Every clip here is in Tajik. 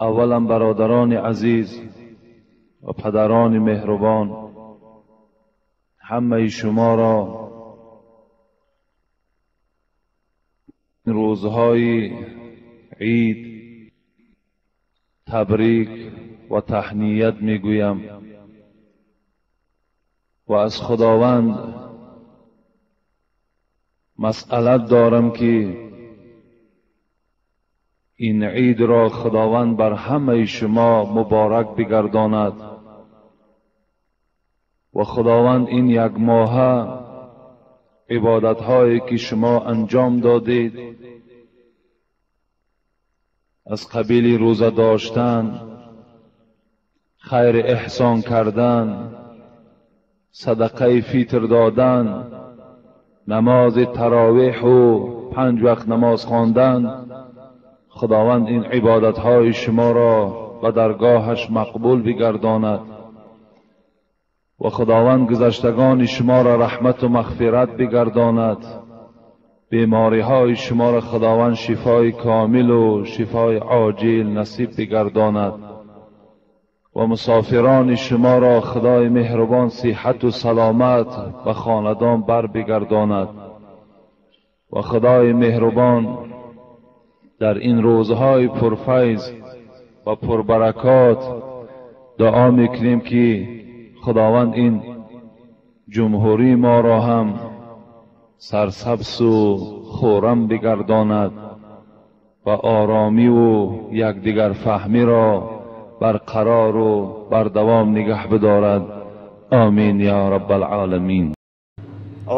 Аввалан, бародарони азиз ва падарони меҳрубон, ҳамаи шуморо рӯзҳои ид табрик ва таҳният мегӯям ва аз Худованд масъалат дорам, ки ин идро Худованд бар ҳамаи шумо муборак бигардонад ва Худованд ин як моҳа ибодатҳое ки шумо анҷом додед, аз қабили рӯза доштан, хайр эҳсон кардан, садақаи фитр додан, намози таровеҳу 5 вақт намоз хондан, Худованд ин ибодатҳои шуморо ба даргоҳаш мақбул бигардонад ва Худованд гузаштагони шуморо раҳмату мағфират бигардонад. Бемориҳои шуморо Худованд шифои комилу шифои оҷил насиб бигардонад ва мусофирони шуморо Худои меҳрубон сиҳату саломат ба хонадон бар бигардонад ва Худои меҳрубон дар ин рӯзҳои пурфайз ва пурбаракот дуо мекунем, ки Худованд ин ҷумҳурии моро ҳам сарсабзу хуррам бигардонад ва оромиву якдигарфаҳмиро барқарору бардавом нигаҳ бидорад. Омин ё раббалъоламин.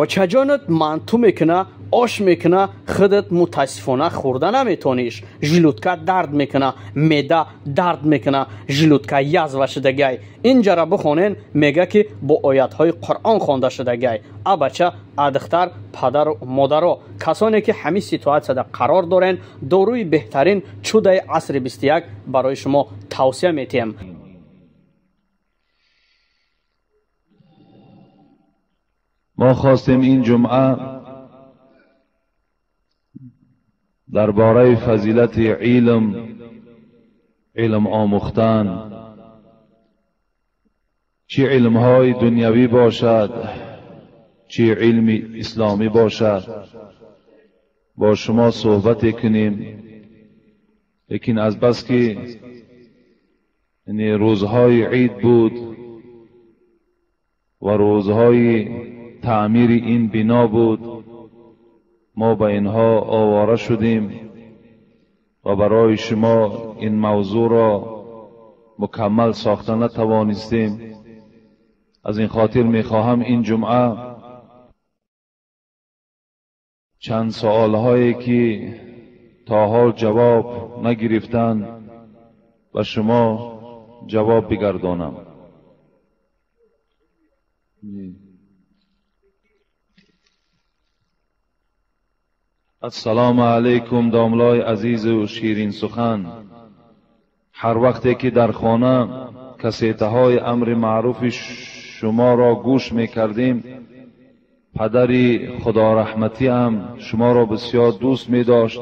Очаҷонат манту мекуна, ош мекуна, худат мутаассифона хӯрда наметониш. Желудка дард мекуна, меъда дард мекуна, желудка язва шудагай. Инҷара бихонен, мега, ки бо оятҳои Қуръон хонда шудагай. А бача, а духтар, падару модаро, касоне ки ҳамин ситуатсияда қарор дорен, доруи беҳтарин чудаи асри 21 барои шумо тавсия метиҳем. Мо хостем ин ҷумъа дар бораи фазилати илм, илм омӯхтан, чӣ илмҳои дунявӣ бошад, чӣ илми исломӣ бошад, бо шумо суҳбате кунем. Лекин азбаски рӯзҳои ид буд ва рӯзҳои таъмири ин бино буд, мо ба инҳо овора шудем ва барои шумо ин мавзӯъро мукаммал сохта натавонистем. Аз ин хотир мехоҳам ин ҷумъа чанд суолҳое ки то ҳол ҷавоб нагирифтанд, ба шумо ҷавоб бигардонам. Ассалому алайкум, домлои азизу ширинсухан. Ҳар вақте ки дар хона кассетаҳои амри маъруфи шуморо гӯш мекардем, падари худораҳматиам шуморо бисёр дӯст медошт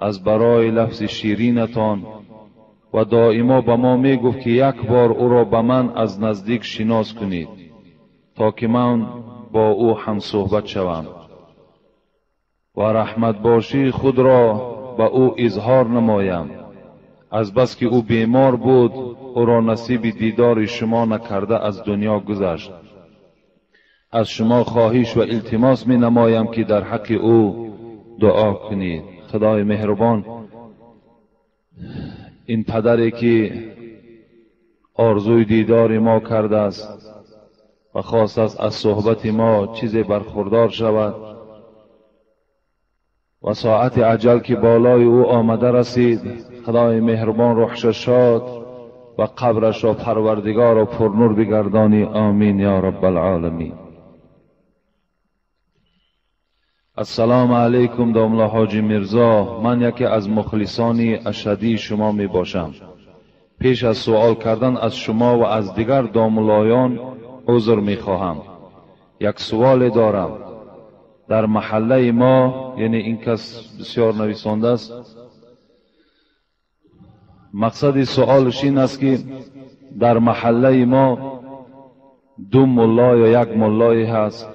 аз барои лафзи ширинатон ва доимо ба мо мегуфт, ки як бор ӯро ба ман аз наздик шинос кунед, то ки ман бо ӯ ҳамсӯҳбат шавам ва раҳматбошии худро ба ӯ изҳор намоям. Азбаски ӯ бемор буд, ӯро насиби дидори шумо накарда аз дунё гузашт. Аз шумо хоҳиш ва илтимос менамоям, ки дар ҳаққи ӯ дуо кунед. Худои меҳрубон ин падаре ки орзуи дидори мо кардааст ва хостааст аз суҳбати мо чизе бархурдор шавад ва соати аҷал ки болои ӯ омада расид, Худои меҳрубон рӯҳша шод ва қабрашро Парвардигоро пурнур бигардонӣ. Омин ё раббалъоламин. Ассалому алайкум, домла ҳоҷи Мирзо. Ман яке аз мухлисони ашаддии шумо мебошам. Пеш аз суол кардан аз шумо ва аз дигар домлоён узр мехоҳам. Як суоле дорам. Дар маҳаллаи мо, яъне ин кас бисёр нависондааст, Мақсади суолаш ин аст, ки дар маҳаллаи мо ду мулло ё як муллое ҳаст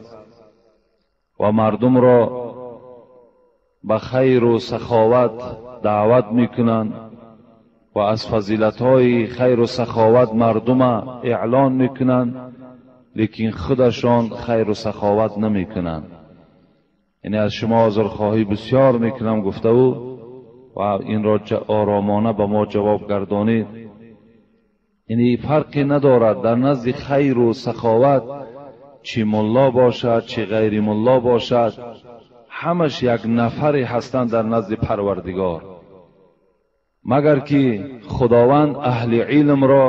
ва мардумро ба хайру саховат даъват мекунанд ва аз фазилатҳои хайру саховат мардума эълон мекунанд, лекин худашон хайру саховат намекунанд. Яъне аз шумо узрхоҳӣ бисёр мекунам, гуфта ӯ, ва инро оромона ба мо ҷавоб гардонид. Яъне фарқе надорад дар назди хайру саховат чӣ мулло бошад, чӣ ғайри мулло бошад, ҳамаш як нафаре ҳастанд дар назди Парвардигор. Магар ки Худованд аҳли илмро,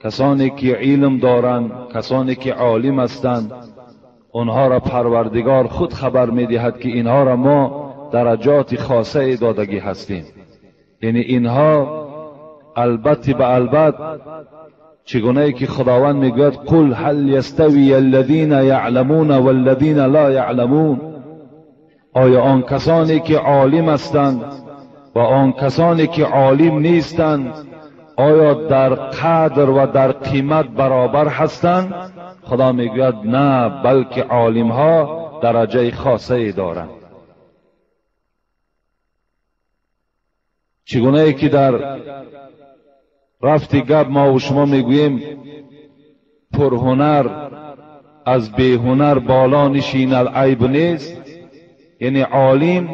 касоне ки илм доранд, касоне ки олим ҳастанд, онҳоро Парвардигор худ хабар медиҳад, ки инҳоро мо дараҷоти хосае додагӣ ҳастем. Яъне инҳо албатта ба албат, чигунае ки Худованд мегӯяд: қул ҳал ястави аллазина яъламуна валлазина ла яъламун. Оё он касоне ки олим ҳастанд ва он касоне ки олим нестанд, оё дар қадр ва дар қимат баробар ҳастанд? Худо мегӯяд: на, балки олимҳо дараҷаи хосае доранд. Чигунае ки дар рафти гап мо ва шумо мегӯем: пурҳунар аз беҳунар боло нишинад айб нест. Яъне олим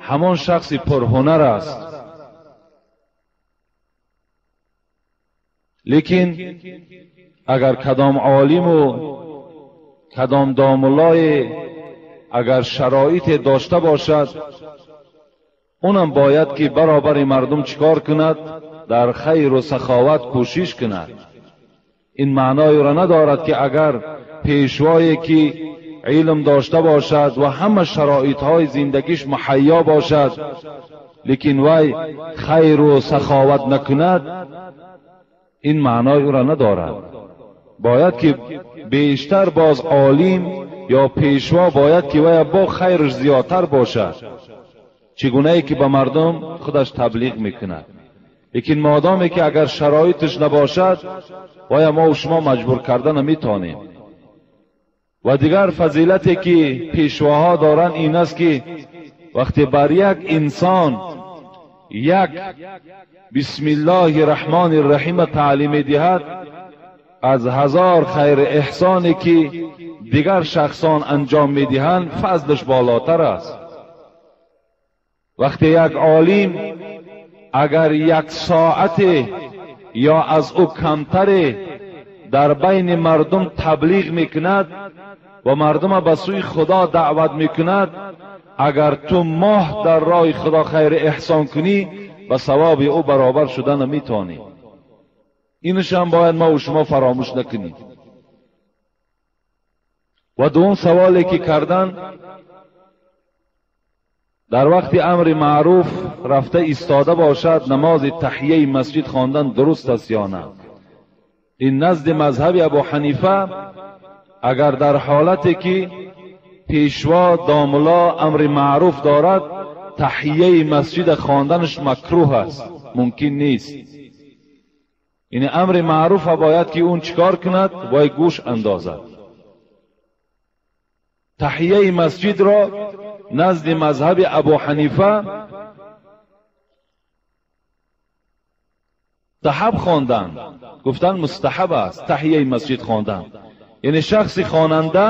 ҳамон шахси пурҳунар аст, лекин агар кадом олиму кадом домуллое агар шароите дошта бошад, унам бояд ки баробари мардум чикор кунад? Дар хайру саховат кӯшиш кунад. Ин маъноеро надорад, ки агар пешвое ки илм дошта бошад ва ҳама шароитҳои зиндагиш муҳайё бошад, лекин вай хайру саховат накунад, ин маънои ӯро надорад. Бояд ки бештар боз олим ё пешво бояд ки вай бо хайраш зиёдтар бошад, чигунае ки ба мардум худаш таблиғ мекунад. Лекин модоме ки агар шароиташ набошад, вая мо шумо маҷбур карда наметавонем. Ва дигар фазилате ки пешвоҳо доранд ин аст, ки вақте бар як инсон як бисмиллоҳи раҳмони раҳима таълим медиҳад, аз ҳазор хайр эҳсоне ки дигар шахсон анҷом медиҳанд фазлаш болотар аст. Вақте як олим агар як соате ё аз ӯ камтаре дар байни мардум таблиғ мекунад ва мардума ба сӯи Худо даъват мекунад, агар ту моҳ дар роҳи Худо хайр эҳсон кунӣ, ба савоби ӯ баробар шуда наметавонӣ. Инашам бояд мо ва шумо фаромӯш накунем. Ва дуюм саволе ки кардан: дар вақти амри маъруф рафта истода бошад, намози таҳияи масҷид хондан дуруст аст ё на? Ин назди мазҳаби Абу Ҳанифа агар дар ҳолате ки пешво домулло амри маъруф дорад, таҳияи масҷид хонданаш макрӯҳ аст, мумкин нест. Яъне амри маъруфа бояд ки он чикор кунад? Бояд гӯш андозад. Таҳияи масҷидро назди мазҳаби Абу Ҳанифа мустаҳаб хонданд, гуфтанд мустаҳаб аст таҳияи масҷид хондан. Яъне шахси хонанда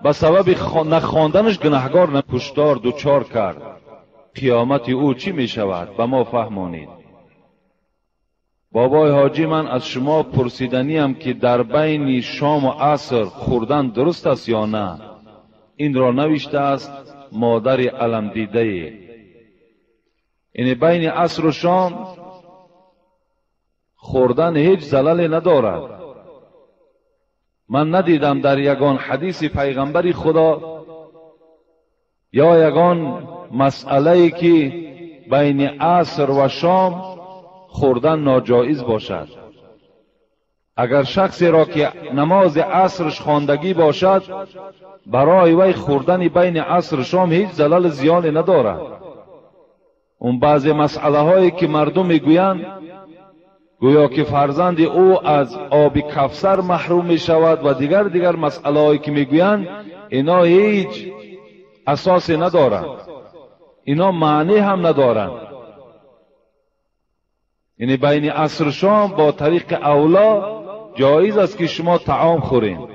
ба сабаби нахонданаш гунаҳгор куштор дучор кард, қиёмати ӯ чӣ мешавад? Ба мо фаҳмонед. Бобои ҳоҷӣ, ман аз шумо пурсиданиям, ки дар байни шому аср хӯрдан дуруст аст ё на? Инро навиштааст модари аламдидае. Яъне байни асру шом хӯрдан ҳеҷ залале надорад. Ман надидам дар ягон ҳадиси пайғамбари Худо ё ягон масъалае ки байни аср ва шом хӯрдан ноҷоиз бошад. Агар шахсеро ки намози асрш хондагӣ бошад, барои вай хӯрдани байни аср шом ҳеҷ залали зиёне надорад. اون بعضی مسئله هایی که مردم میگویند گویا که فرزند او از آب کفسر محروم می شود و دیگر مسئله هایی که میگویند، اینا هیچ اساسی ندارند، اینا معنی هم ندارند. یعنی بین عصر و شام با طریق اولا جایز است که شما طعام خورین.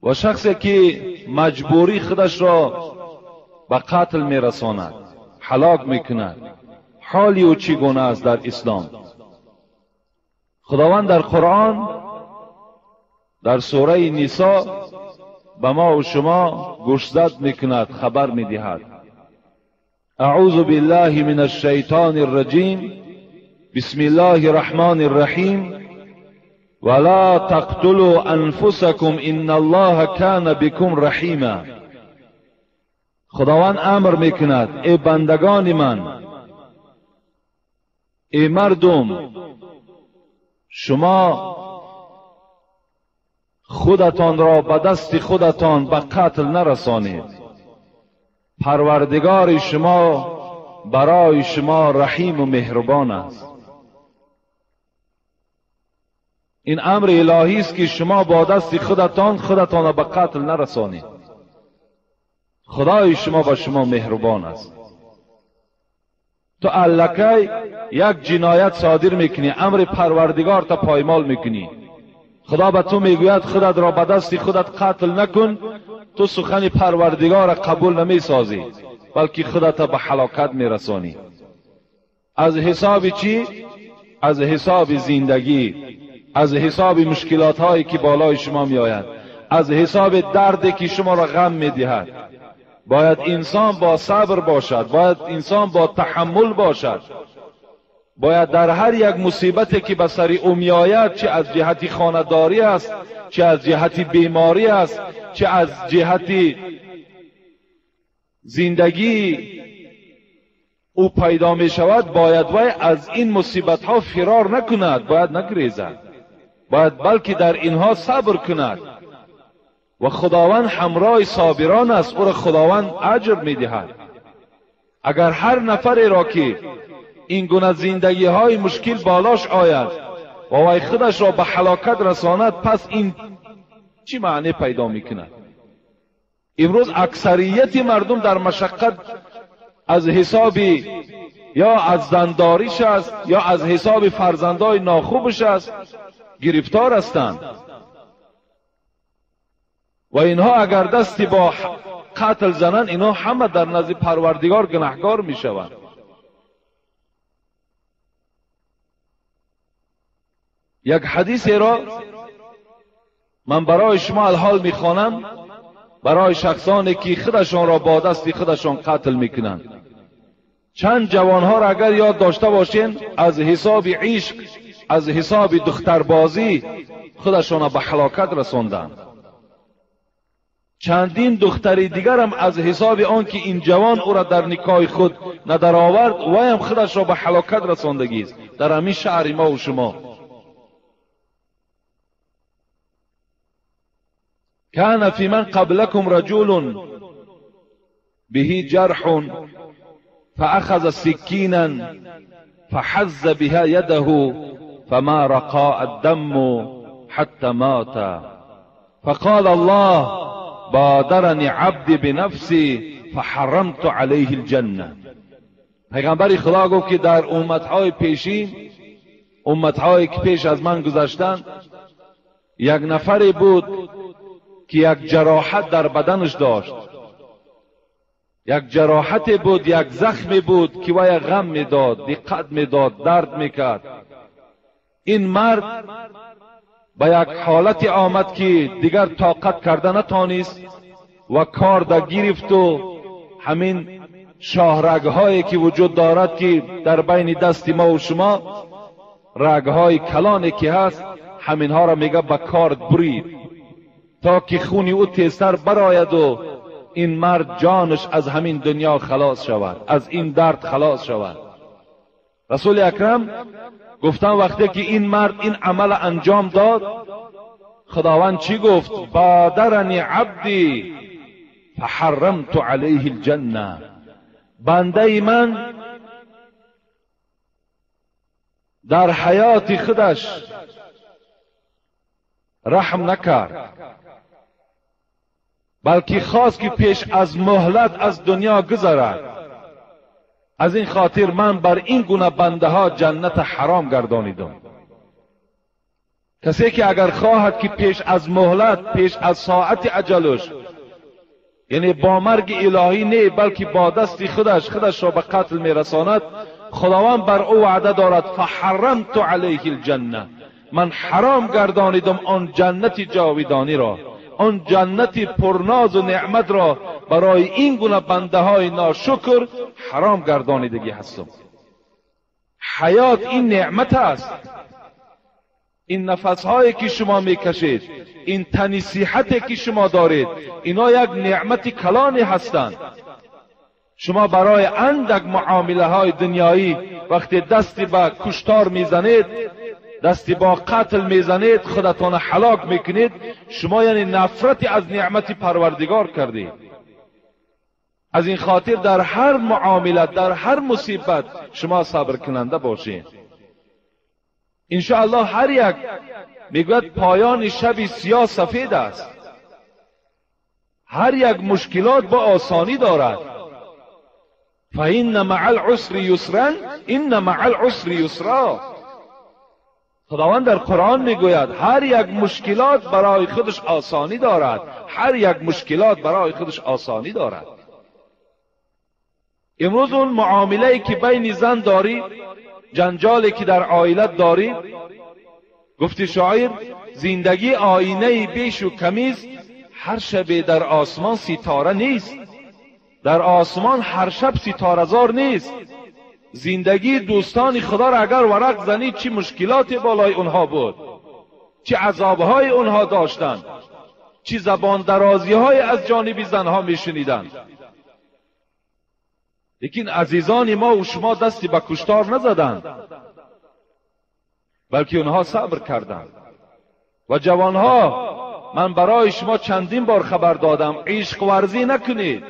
و شخصی که مجبوری خودش را به قتل میرساند، هلاک میکند، حال او چگونه است در اسلام؟ خداوند در قرآن در سوره نساء به ما و شما گوشزد میکند، خبر میدهد. اعوذ بالله من الشیطان الرجیم، بسم الله الرحمن الرحیم، ولا تقتلوا انفسکم ان الله کان بكم رحیما. خداوند امر میکند ای بندگان من، ای مردم، شما خودتان را به دست خودتان به قتل نرسانید. پروردگار شما برای شما رحیم و مهربان است. این امر الهی است که شما با دست خودتان خودتان را به قتل نرسانید. خدای شما با شما مهربان است. تو الکی یک جنایت صادر میکنی، امر پروردگار تا پایمال میکنی. خدا به تو میگوید خودت را به دست خودت قتل نکن، تو سخن پروردگار را قبول نمیسازی، بلکه خودت به هلاکت میرسانی. از حساب چی؟ از حساب زندگی، از حساب مشکلات هایی که بالای شما میآید، از حساب دردی که شما را غم میدهد. باید انسان با صبر باشد، باید انسان با تحمل باشد، باید در هر یک مصیبتی که به سر او میآید، چه از جهت خانه‌داری است، چه از جهت بیماری است، چه از جهت زندگی او پیدا می شود، باید وی از این مصیبت ها فرار نکند، باید نگریزد، باید بلکه در اینها صبر کند. و خداوند همراه صابران است، او را خداوند اجر می دهد. اگر هر نفری را که این گونه زندگی های مشکل بالاش آید و وی خودش را به هلاکت رساند، پس این چی معنی پیدا می کند؟ امروز اکثریت مردم در مشقت از حساب یا از زنداریش است یا از حساب فرزندای ناخوبش است گرفتار هستند. و اینها اگر دستی با قتل زنند، اینها همه در نزد پروردگار گناهکار می شوند. یک حدیث را من برای شما الحال میخوانم، برای شخصانی که خودشان را با دست خودشان قتل میکنند. چند جوانها را اگر یاد داشته باشین، از حساب عشق، از حساب دختربازی خودشان را به هلاکت رساندند. چندین دختری دیگر هم از حساب آن که این جوان او را در نکاح خود ندر آورد، وی هم خودش را به هلاکت رساندگی است در همین شهر ما و شما. كان في من قبلكم رجل به جرح فأخذ سكينا فحز بها يده فما رقاء الدم حتى مات، فقال الله بادرني عبدي بنفسي فحرمت عليه الجنة. پیغمبر خدا گفت که در امتهای پیشین، امتهایی که پیش از من گذشتند، یک نفری بود که یک جراحت در بدنش داشت، یک جراحت بود، یک زخمی بود که وی غم میداد، دقت میداد، درد میکرد. این مرد به یک حالت آمد که دیگر طاقت کرده نتانست و کار گرفت و همین شاهرگ‌هایی که وجود دارد که در بین دست ما و شما رگ‌های کلانی که هست، همینها را میگه به کارد برید تا که خونی او تیزتر براید و این مرد جانش از همین دنیا خلاص شود، از این درد خلاص شود. رسول اکرم گفتن وقتی که این مرد این عمل انجام داد، خداوند چی گفت؟ بادرنی عبدی، فحرمت علیه الجنة. بنده من در حیات خودش رحم نکرد، بلکه خواست که پیش از مهلت از دنیا گذرد. از این خاطر من بر این گونه بنده ها جنت حرام گردانیدم. کسی که اگر خواهد که پیش از مهلت، پیش از ساعت اجلش، یعنی با مرگ الهی نه بلکه با دست خودش خودش را به قتل میرساند، خداوند بر او وعده دارد فحرمت علیه الجنه، من حرام گردانیدم آن جنت جاویدانی را، آن جنت پرناز و نعمت را برای این گونه بنده های ناشکر حرام گردانیدگی هستم. حیات این نعمت است. این نفس هایی که شما میکشید، این تنی صحتی که شما دارید، اینا یک نعمت کلانی هستند. شما برای اندک معامله های دنیایی وقتی دستی به کشتار میزنید، دستی با قتل میزنید، خودتان هلاک میکنید، شما یعنی نفرتی از نعمت پروردگار کردید. از این خاطر در هر معامله، در هر مصیبت شما صبر کننده باشید. انشاءالله هر یک میگوید پایان شب سیاه سفید است. هر یک مشکلات با آسانی دارد. فإن مع العسر یسرا إن مع العسر یسرا. خداوند در قرآن میگوید هر یک مشکلات برای خودش آسانی دارد، هر یک مشکلات برای خودش آسانی دارد. امروز اون معامله که بین زن داری، جنجالی که در عائلت داری، گفتی شاعر زندگی آینه بیش و کمیست، هر شب در آسمان ستاره نیست، در آسمان هر شب ستاره زار نیست. زندگی دوستان خدا را اگر ورق زنی چه مشکلات بالای اونها بود، چه عذابهای اونها داشتند، چه زبان درازی های از جانب زنها میشنیدند. لیکن عزیزان ما و شما دستی به کشتار نزدند، بلکه اونها صبر کردند. و جوانها، من برای شما چندین بار خبر دادم، عشق ورزی نکنید.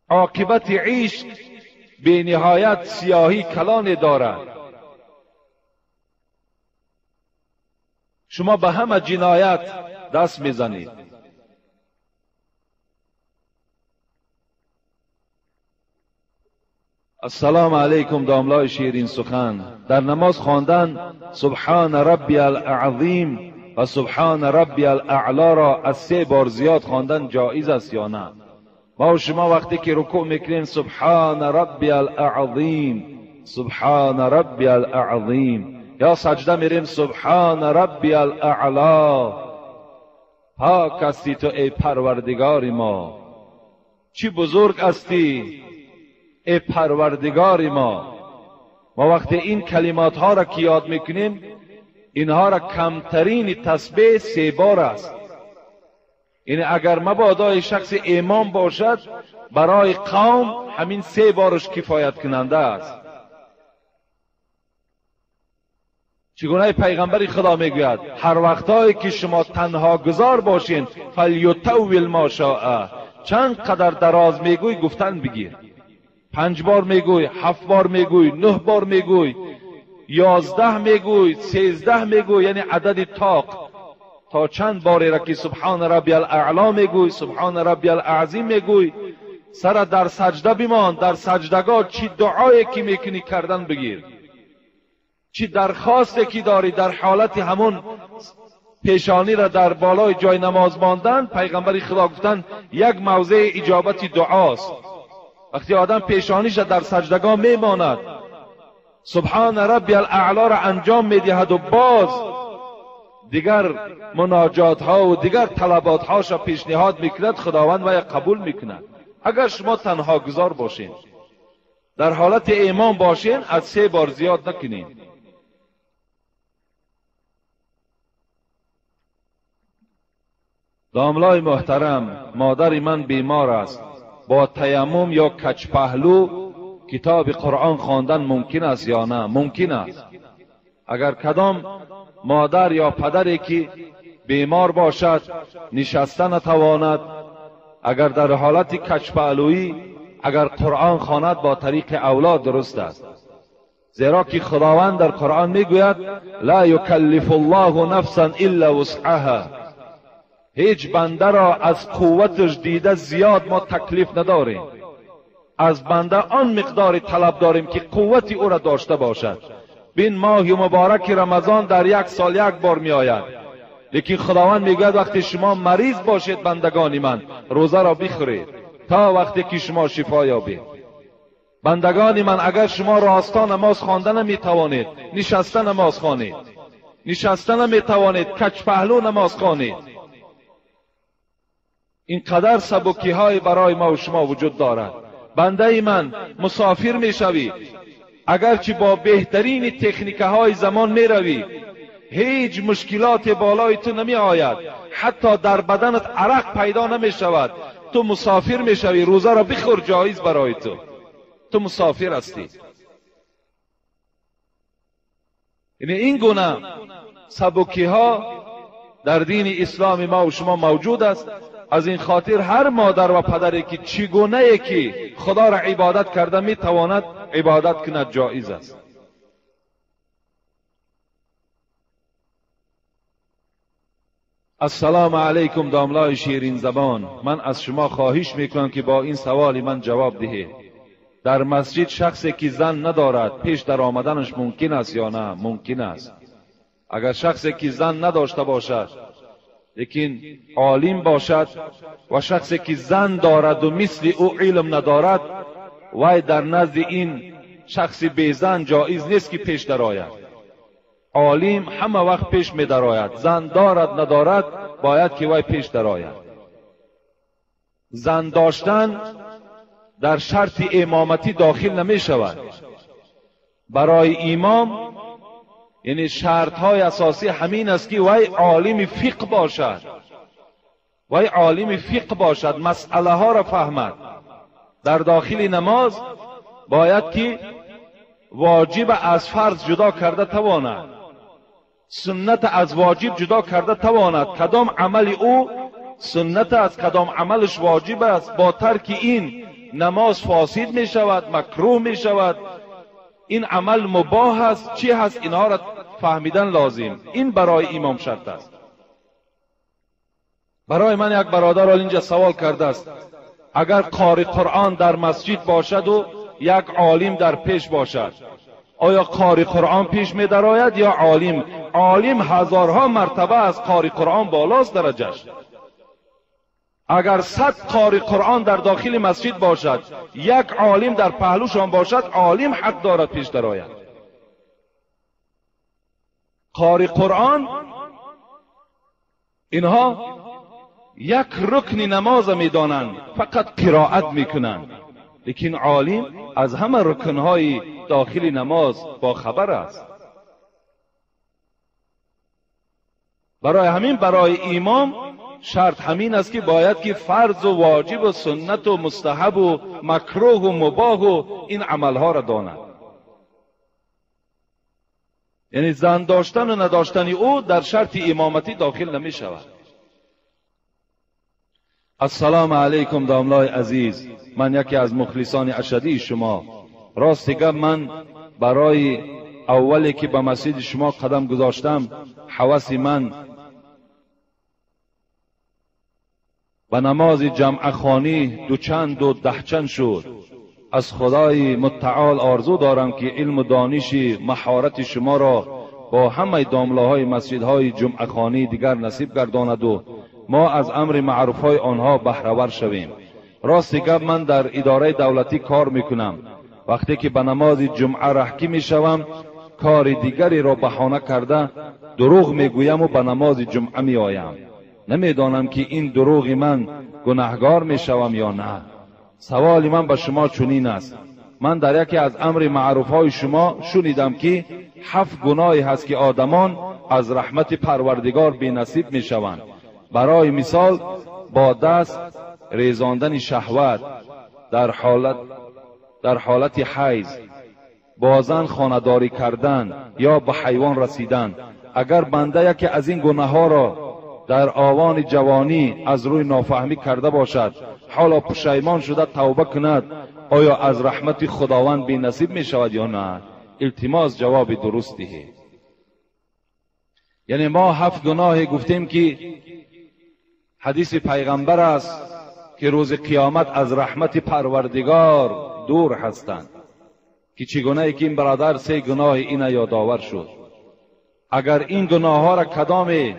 عاقبت عشق به نهایت سیاهی کلان دارد. شما به همه جنایت دست میزنید. السلام علیکم داملای شیرین سخن. در نماز خواندن سبحان ربی العظیم و سبحان ربی الاعلی را از 3 بار زیاد خواندن جایز است یا نه؟ ما و شما وقتی که رکوع میکنیم سبحان ربی الاعظیم، سبحان ربی الاعظیم، یا سجده میریم سبحان ربی الاعلی، پاک هستی تو ای پروردگار ما، چی بزرگ هستی ای پروردگار ما. ما وقتی این کلمات ها را که یاد میکنیم، اینها را کمترین تسبیح 3 بار است. یعنی اگر مبادا شخص امام باشد، برای قوم همین 3 بارش کفایت کننده است. چگونه پیغمبر خدا میگوید هر وقتایی که شما تنها گذار باشین فلیطول ما شاء، چند قدر دراز میگوی گفتن بگیر. 5 بار میگوی، 7 بار میگوی، 9 بار میگوی، 11 میگوی، 13 میگوی، یعنی عدد طاق. تا چند باری را که سبحان ربی الاعلی میگوی، سبحان ربی الاعظیم میگوی، سر در سجده بمان. در سجدگاه چی دعایی که میکنی کردن بگیر، چی درخواستی که داری در حالت همون پیشانی را در بالای جای نماز ماندن. پیغمبر خدا گفتن یک موضع اجابت دعاست. وقتی آدم پیشانیش را در سجدگاه میماند، سبحان ربی الاعلی را انجام میدهد و باز دیگر مناجات ها و دیگر طلبات هاش را پیشنهاد میکند، خداوند و قبول میکند. اگر شما تنها گذار باشین، در حالت ایمان باشین، از 3 بار زیاد نکنین. داملای محترم، مادر من بیمار است، با تیمم یا کچ پهلو کتاب قرآن خواندن ممکن است یا نه؟ ممکن است. اگر کدام مادر یا پدری که بیمار باشد، نشسته نتواند، اگر در حالت کج‌پهلویی اگر قرآن خواند با طریق اولا درست است، زیرا که خداوند در قرآن میگوید لا یکلف الله نفسا الا وسعها، هیچ بنده را از قوتش دیده زیاد ما تکلیف نداریم، از بنده آن مقدار طلب داریم که قوت او را داشته باشد. بین ماه مبارک رمضان در یک سال یک بار می آید، لیکن خداوند میگوید وقتی شما مریض باشید بندگان من روزه را بخورید تا وقتی که شما شفا یابید. بندگان من اگر شما راستا نماز خوانده نمیتوانید نشسته نماز خوانید، نشسته نمیتوانید کج پهلو نماز خوانید. اینقدر سبکی های برای ما و شما وجود دارد. بنده من مسافر میشوی، اگرچه با بهترین تکنیک های زمان میروی هیچ مشکلات بالای تو نمی آید، حتی در بدنت عرق پیدا نمی شود، تو مسافر میشوی روزه را بخور، جایز برای تو، تو مسافر هستی. یعنی این گونه سبکی ها در دین اسلام ما و شما موجود است. از این خاطر هر مادر و پدری که چگونه که خدا را عبادت کرده میتواند عبادت کند جایز است. السلام علیکم داملای شیرین زبان، من از شما خواهش میکنم که با این سوال من جواب دهید. در مسجد شخصی که زن ندارد پیش در آمدنش ممکن است یا نه؟ ممکن است. اگر شخصی که زن نداشته باشد لیکن عالم باشد و شخصی که زن دارد و مثل او علم ندارد، وی در نزد این شخص بی زن جایز نیست که پیش درآید. عالم همه وقت پیش می درآید، زن دارد ندارد باید که وی پیش درآید. زن داشتن در شرط امامتی داخل نمی شود. برای امام یعنی شرط های اساسی همین است که وی عالم فقه باشد، وی عالم فقه باشد، مسئله ها را فهمد. در داخل نماز باید که واجب از فرض جدا کرده تواند، سنت از واجب جدا کرده تواند، کدام عمل او سنت است کدام عملش واجب است. با ترک این نماز فاسد می شود، مکروه می شود، این عمل مباح است چی هست، اینها را فهمیدن لازم. این برای امام شرط است. برای من یک برادر اینجا سوال کرده است اگر قاری قرآن در مسجد باشد و یک عالم در پیش باشد آیا قاری قرآن پیش می درآید یا عالم؟ عالم هزارها مرتبه از قاری قرآن بالاست درجهش. اگر 100 قاری قرآن در داخل مسجد باشد یک عالم در پهلوشان باشد، عالم حق دارد پیش درآید. قاری قرآن اینها یک رکن نماز میدانند، فقط قرائت میکنند، لیکن عالم از همه رکنهای داخل نماز با خبر است. برای همین برای امام شرط همین است که باید که فرض و واجب و سنت و مستحب و مکروه و مباح و این عملها را داند. یعنی زن داشتن و نداشتن او در شرط امامتی داخل نمی شود. السلام علیکم داملای عزیز، من یکی از مخلصان اشدی شما. راست گپ من برای اولی که به مسجد شما قدم گذاشتم حواس من به نماز جمعه خوانی دوچند و دهچند شد. از خدای متعال آرزو دارم که علم و دانش مهارت شما را با همه داملاهای مسجدهای جمعه خوانی دیگر نصیب گرداند و ما از امر معروف های آنها بهره شویم. راست گپ من در اداره دولتی کار میکنم. وقتی که به نماز جمعه رهکی میشوم کار دیگری را بهانه کرده دروغ میگویم و به نماز جمعه میآیم. نمیدانم که این دروغ من گناهگار میشوم یا نه. سوال من به شما چنین است: من در یکی از امر معروف های شما شنیدم که 7 گناهی هست که آدمان از رحمت پروردگار بی نصیب میشوند. برای مثال با دست ریزاندن شهوت در حالت حیض، با زن خانه‌داری کردن یا به حیوان رسیدن. اگر بنده یکی از این گناه ها را در آوان جوانی از روی نافهمی کرده باشد حالا پشیمان شده توبه کند، آیا از رحمت خداوند بی نصیب می شود یا نه؟ التماس جواب درست دهید. یعنی ما 7 گناه گفتیم که حدیث پیغمبر است که روز قیامت از رحمت پروردگار دور هستند، که چگونه ای که این برادر 3 گناه این یادآور شد. اگر این گناه ها را کدام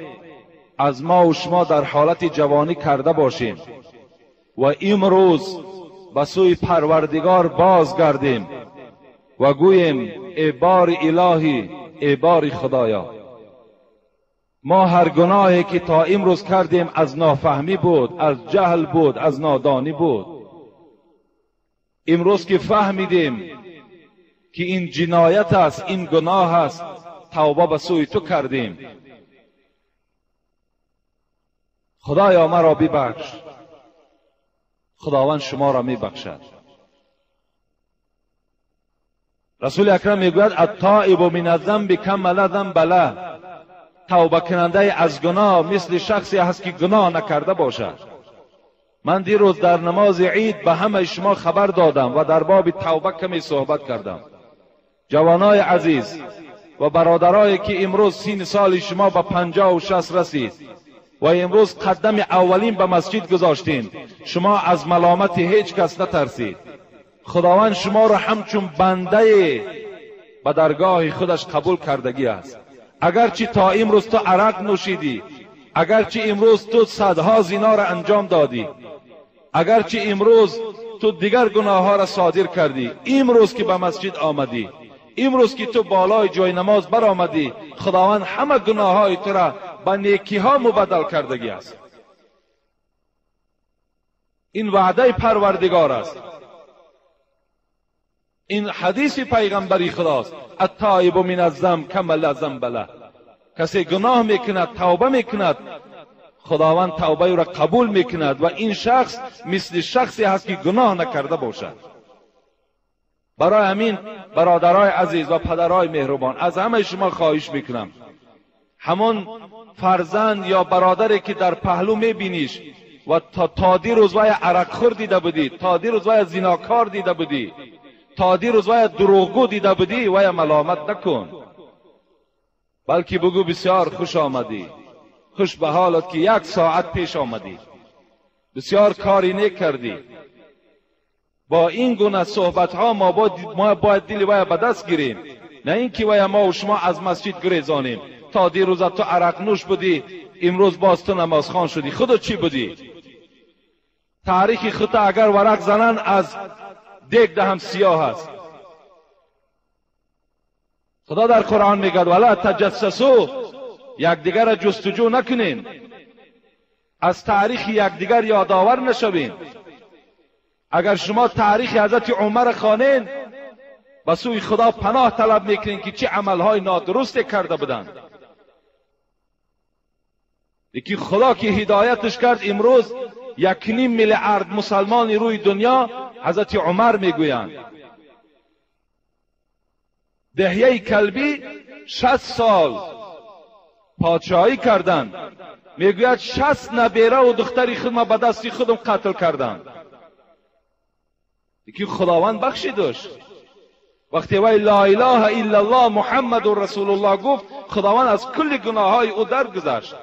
از ما و شما در حالت جوانی کرده باشیم و امروز به سوی پروردگار بازگردیم و گوییم ای بار الهی، ای بار خدایا، ما هر گناهی که تا امروز کردیم از نافهمی بود، از جهل بود، از نادانی بود. امروز که فهمیدیم که این جنایت است، این گناه است، توبه به سوی تو کردیم. خدایا مرا ببخش. خداوند شما را میبخشد. رسول اکرم میگوید التائب من الذنب کما لا ذنب له. توبه کننده از گناه مثل شخصی است که گناه نکرده باشد. من دیروز در نماز عید به همه شما خبر دادم و در باب توبه کمی صحبت کردم. جوانای عزیز و برادرایی که امروز 30 سال شما به 50 و 60 رسید و امروز قدم اولین به مسجد گذاشتین، شما از ملامت هیچ کس نترسید. خداوند شما را همچون بنده به درگاه خودش قبول کردگی است. اگرچه تا امروز تو عرق نوشیدی، اگرچه امروز تو صدها زنا را انجام دادی، اگرچه امروز تو دیگر گناه ها را صادر کردی، امروز که به مسجد آمدی، امروز که تو بالای جای نماز برآمدی، خداوند همه گناه های تو را به نیکی ها مبدل کردگی است. این وعده پروردگار است، این حدیث پیغمبری خداست. التائب من الذنب کما لا ذنب له. کسی گناه میکند، توبه میکند، خداوند توبه او را قبول میکند و این شخص مثل شخصی هست که گناه نکرده باشد. برای همین برادرای عزیز و پدرای مهربان، از همه شما خواهش میکنم، همون فرزند یا برادری که در پهلو میبینیش و تا دیروز وای عرق خور دیده بودی، تا دیروز وای زیناکار دیده بودی، تا دیروز وای دروغگو دیده بودی، وای ملامت نکن، بلکه بگو بسیار خوش آمدی، خوش به حالت که 1 ساعت پیش آمدی، بسیار کاری نیک کردی. با این گونه صحبت ها ما باید دل وای به دست گیریم، نه اینکه وای ما و شما از مسجد گریزانیم. تا دیروز تو عرق نوش بودی، امروز باز تو نمازخوان شدی، خودت چی بودی؟ تاریخ خودت اگر ورق زنن از دیگ دهم سیاه است. خدا در قرآن میگه ولا تجسسو، یکدیگر را جستجو نکنین، از تاریخ یکدیگر یادآور نشوین. اگر شما تاریخ حضرت عمر خوانین، به سوی خدا پناه طلب میکنین که چه عملهای نادرست کرده بودند. یکی خدا که هدایتش کرد، امروز 1.5 میلیارد مسلمان روی دنیا حضرت عمر میگویند. دهیه کلبی 60 سال پادشاهی کردند، میگوید 60 نبیره و دختری خودم به دستی خودم قتل کردند. یکی خداوند بخشیدش. وقتی وی لا اله الا الله محمد رسول الله گفت، خداوند از کل گناه های او درگذشت.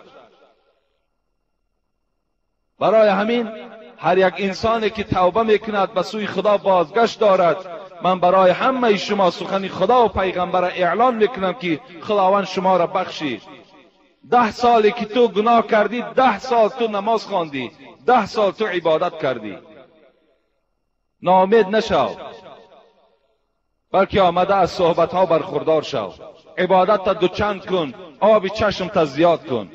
برای همین هر یک انسانی که توبه میکند به سوی خدا بازگشت دارد. من برای همه شما سخن خدا و پیغمبر اعلان میکنم که خداوند شما را بخشید. 10 سالی که تو گناه کردی، 10 سال تو نماز خواندی، 10 سال تو عبادت کردی. ناامید نشو، بلکه آمده از صحبت ها برخوردار شو. عبادت تا دوچند کن، آب چشم تا زیاد کن.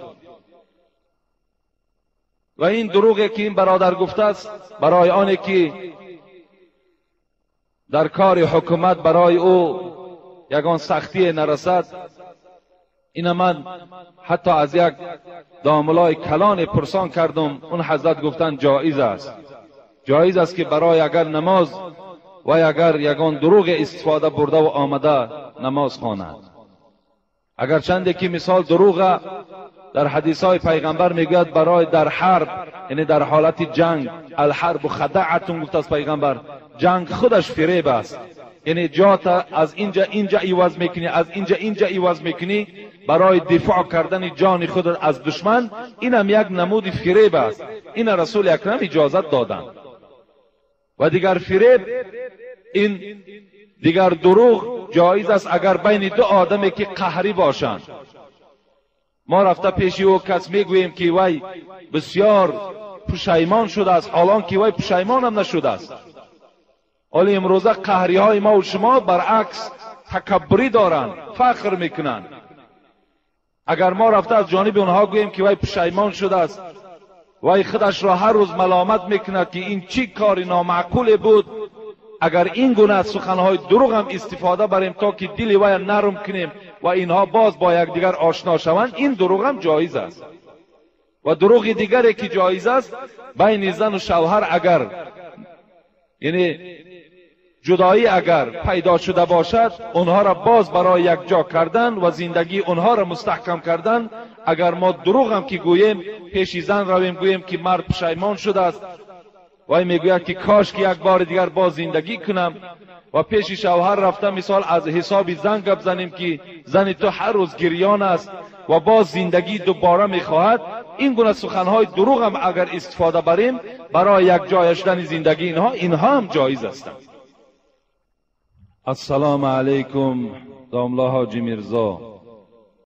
و این دروغی که این برادر گفته است، برای آنی که در کار حکومت برای او یگان سختی نرسد، این من حتی از یک داملای کلان پرسان کردم، اون حضرت گفتن جایز است. جایز است که برای اگر نماز و اگر یگان دروغ استفاده برده و آمده نماز خواند. اگر چنده که مثال دروغ در حدیث های پیغمبر میگوید برای در حرب، یعنی در حالت جنگ، الحرب خدعتون گفت از پیغمبر، جنگ خودش فریب است. یعنی جات از اینجا اینجا عوض میکنی، از اینجا اینجا عوض میکنی برای دفاع کردن جان خود از دشمن، اینم یک نمود فریب است. این رسول اکرم اجازت دادند. و دیگر فریب، این دیگر دروغ جایز است اگر بین دو آدمی که قهری باشند، ما رفته پیش او کس میگوییم که وی بسیار پشیمان شده است، حالان که وی پشیمان هم نشده است. حالا امروزه قهری های ما و شما برعکس تکبری دارند، فخر میکنند. اگر ما رفته از جانب اونها گوییم که وی پشیمان شده است، وی خودش را هر روز ملامت میکند که این چی کار نامعقول بود، اگر این گونه از سخنهای دروغ هم استفاده بریم تا که دل وی نرم کنیم و اینها باز با یکدیگر آشنا شوند، این دروغ هم جایز است. و دروغ دیگری که جایز است بین زن و شوهر اگر یعنی جدایی اگر پیدا شده باشد، اونها را باز برای یک جا کردن و زندگی اونها را مستحکم کردن، اگر ما دروغ هم که گوییم پیش زن رویم گوییم که مرد پشیمان شده است، وی میگوید که کاش که یک بار دیگر باز زندگی کنم، و پیش شوهر رفته مثال از حساب زن گپ زنیم که زن تو هر روز گریان است و باز زندگی دوباره میخواهد، این گونه سخنهای دروغ هم اگر استفاده بریم برای یک جای شدن زندگی اینها هم جایز هستند. السلام علیکم داملا حاجی میرزا.